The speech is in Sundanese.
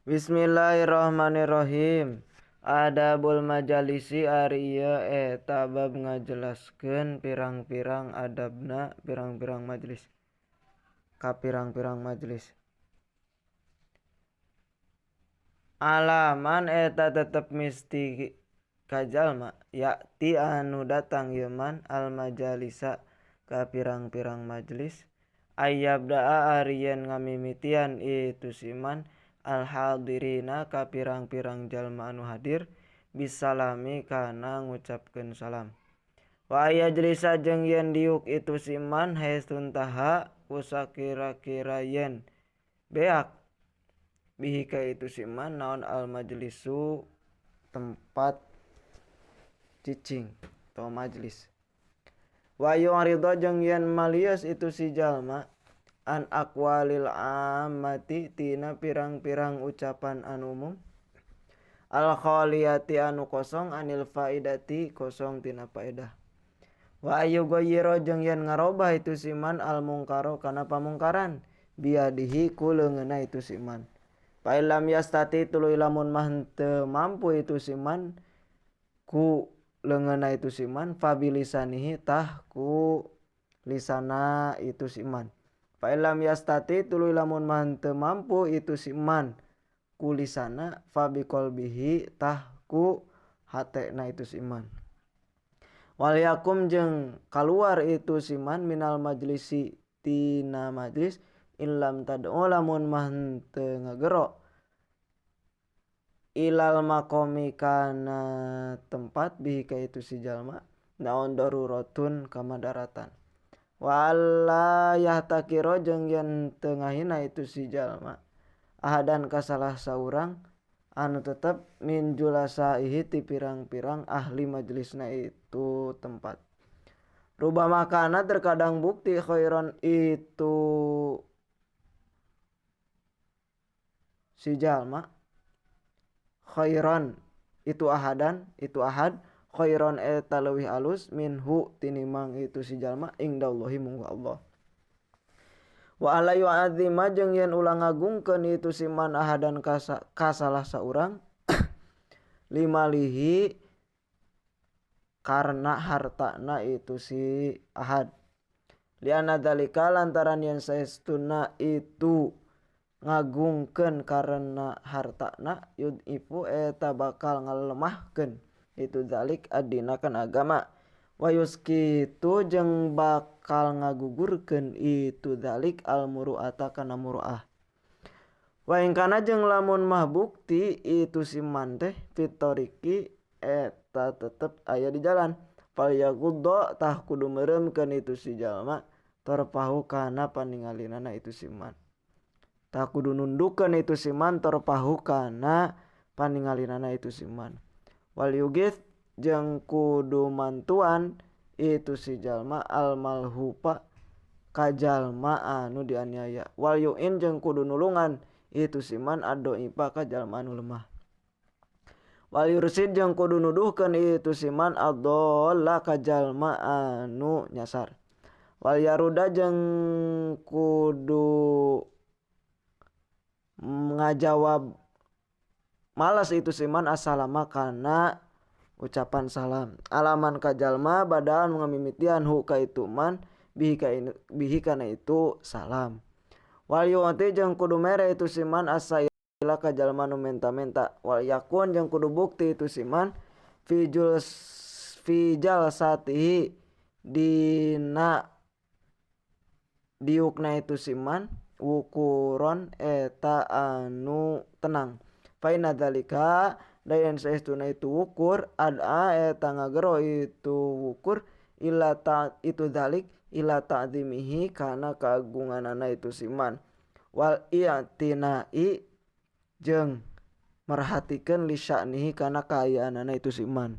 Bismillahirrahmanirrahim. Adabul majalisi ari ieu eta bab ngajelaskeun pirang-pirang adabna pirang-pirang majelis. Ka pirang-pirang majelis. Alaman eta tetep misti ka jalma yakti anu datang ieu man al majalisa ka pirang-pirang majelis ayyabda'a ari yen ngamimitian itu si man al hadirina ka pirang-pirang jalma anu hadir bisalami kana ngucapkeun salam wa ayajlisa jeung yen diuk itu si man haitsuntaha kusakira-kira yen beak bihi ka itu si man naon al majlisu tempat cicing atau majlis wa yu'ridu jeung yen malias itu si jalma an aqwalil ammati tina pirang-pirang ucapan anu umum al khaliyati anu kosong anil faidati kosong tina faedah wa ayyughayyira jeung yen ngarobah itu si man al mungkaro kana pamungkaran biadihi ku leungeunna itu si man fa illam yastati tuluy lamun mah henteu mampu itu si man ku leungeunna itu si man fabilisanihi tah ku lisana itu si man fa illam yastati tuluy lamun mah henteu mampu itu si man ku lisana fa biqalbihi tah ku hatena itu si man wal yakum jeung kaluar itu si man minal majlisi tina majlis illam tad'u lamun mah henteu ngagero ilal maqami kana tempat bihi ka itu si jalma naon daruratun kamadaratan wa alla yahtakiro jeung yen teu ngahina itu si jalma ahadan ka salah saurang anu tetep min julasaihi ti pirang-pirang ahli majelisna itu tempat rubama kana terkadang bukti khairon itu si jalma khairon itu ahadan itu ahad khairon eta leuwih alus minhu tinimang itu si jalma indallahi munggu Allah wa ala yu'adzima jeung yen ulah ngagungkeun itu si man ahadan ka salah saurang limalihi karena hartana itu si ahad liana dzalika lantaran yen saestuna itu ngagungkeun karena hartana yud'ifu eta bakal ngalemahkeun itu dzalik adina kana agama wa yuskitu jeung bakal ngagugurkeun itu dzalik al muru'ata kana muru'ah wa in kana jeung lamun mah bukti itu si man teh fitoriki eta tetep aya di jalan fal yaguddo tah kudu meureumkeun itu si jalma torpahu kana paningalinana itu si man tah kudu nundukeun itu si man torpahu kana paningalinana itu si man wal yugith jeung kudu mantuan itu si jalma al malhupa ka jalma anu dianiaya wal yu'in jeung kudu nulungan itu si man addoifa ka jalma anu lemah wal yursid jeung kudu nuduhkeun itu si man addolla ka jalma anu nyasar wal yaruda jeung kudu ngajawab malas itu si man assalama kana ucapan salam alaman ka jalma badaan ngamimitian hu ka itu man bihi kana itu salam wal yu'ti jeung kudu mere itu si man asaila ka jalma nu menta-menta wal yakun jeung kudu bukti itu si man fi jalsatihi dina diukna itu si man wukuron eta anu tenang fa inna dzalika dayan saestuna itu wukur ad'a eta ngagero itu wukur ila ta itu dzalik ila ta'zimihi kana kagunganana itu si man wal i'tinai jeung merhatikeun li sya'nihi kana kaayaanana itu si man.